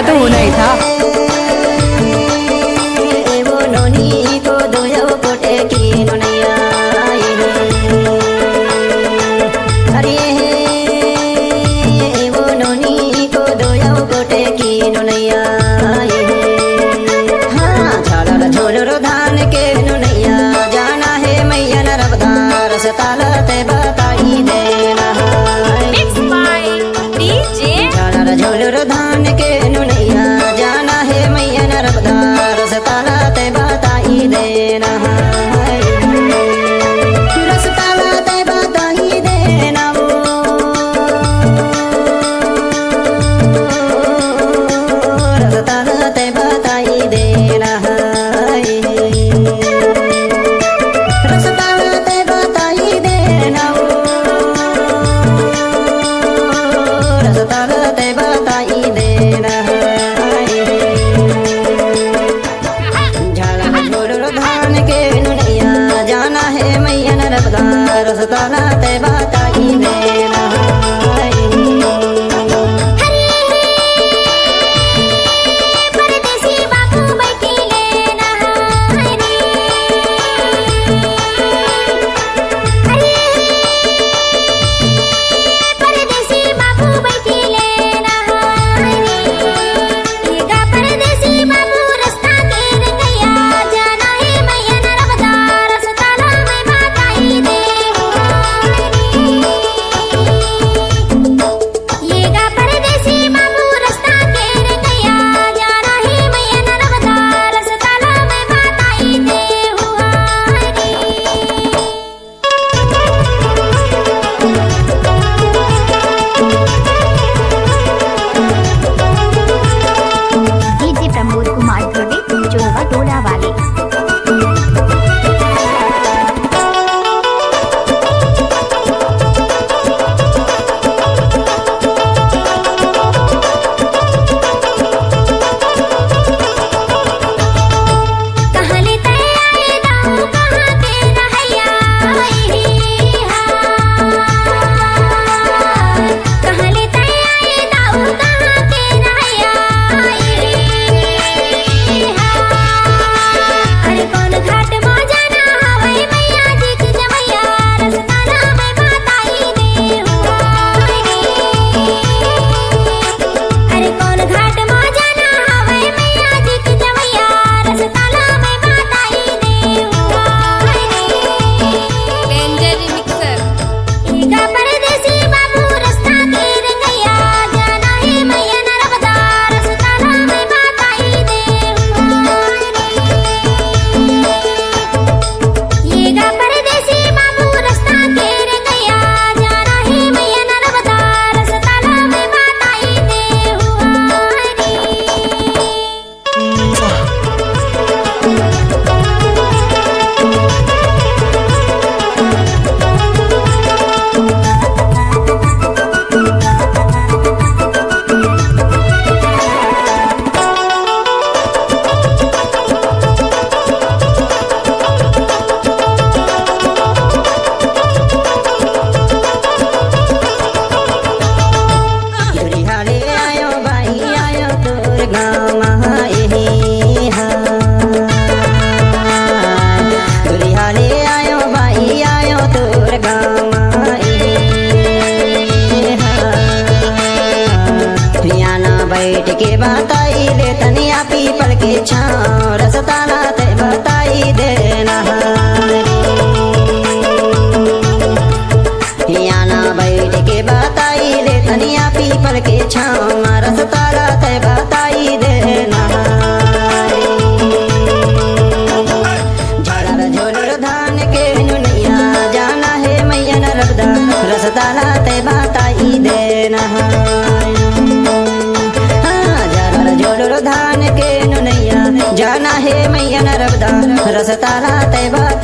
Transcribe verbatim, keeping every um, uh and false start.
तो नहीं था। ए वो नोनी को दो यो कोटे की नुनैया आई रे। अरे ए वो नोनी को दो यो कोटे की नुनैया आई रे। हाँ, झालर झोलर धान के नुनैया, जाना हे मैया नरबदा रसताला ते बताई देना है। Mixed by D J। झालर झोलर धान के नुनैया, जाना हे मैया नरबदा रसताला ते बताई देना है। रसताला ते बताई देना वो, रसताला ते बताई देना है। रसताला ते बताई देना वो, रसताला ते बताई देना है। झाला झोलर धान के नुनैया, जाना हे मैया नरबदा रसताला ते बताई देना है। हरे परदेसी बाबू बैठी लेना हरे। हरे परदेसी बाबू बैठी लेना हरे। ये गा परदेसी बाबू रस्ता के रंगैया, जाना हे मैया नरबदा रसताला मैं बताई दे। ये गा परदेसी बाबू रस्ता के रंगैया, जाना हे मैया नरबदा रसताला मैं बताई दे हुआ रे। D J प्रमोद कुमार धुर्वे, जोवा टोला वाले। कहाँ ले तैं आए दाऊ, कहाँ के रहैया, ए हा। कहाँ ले तैं आए दाऊ, कहाँ के रहैया, ए हा। अरे कोन घाट म जाना हवय मैया जी के जवैया, रसताला मैं बताई दे हुआ रे। अरे कोन घाट म जाना हवय मैया जी के जवैया, रसताला मैं बताई दे हुआ रे। Danger remixer। ए गा परदेसी बाबू रस्ता के रंगैया, जाना हे मैया नरबदा रसताला मैं बताई दे हुआ रे। ये गा परदेसी बाबू रस्ता के रंगैया, जाना हे मैया नरबदा रसताला मैं बताई दे हुआ रे। दुरिहा ले आयो बाई, आयो तोर गाँव म एहे हा। दुरिहा ले आयो बाई, आयो तोर गाँव म एहे हा। हियाना बैठ के बताई दे तनिया पीपल के छाँव, रसताला ते बताई देना। हियाना बैठ के बताई दे तनिया पीपल के छाँव म, रसताला ते बताई देना। झालर झोलर धान के नुनैया, जाना हे मैया नरबदा रसताला ते बताई देना। हाँ, झालर झोलर धान के नुनैया, जाना हे मैया नरबदा रसताला ते बता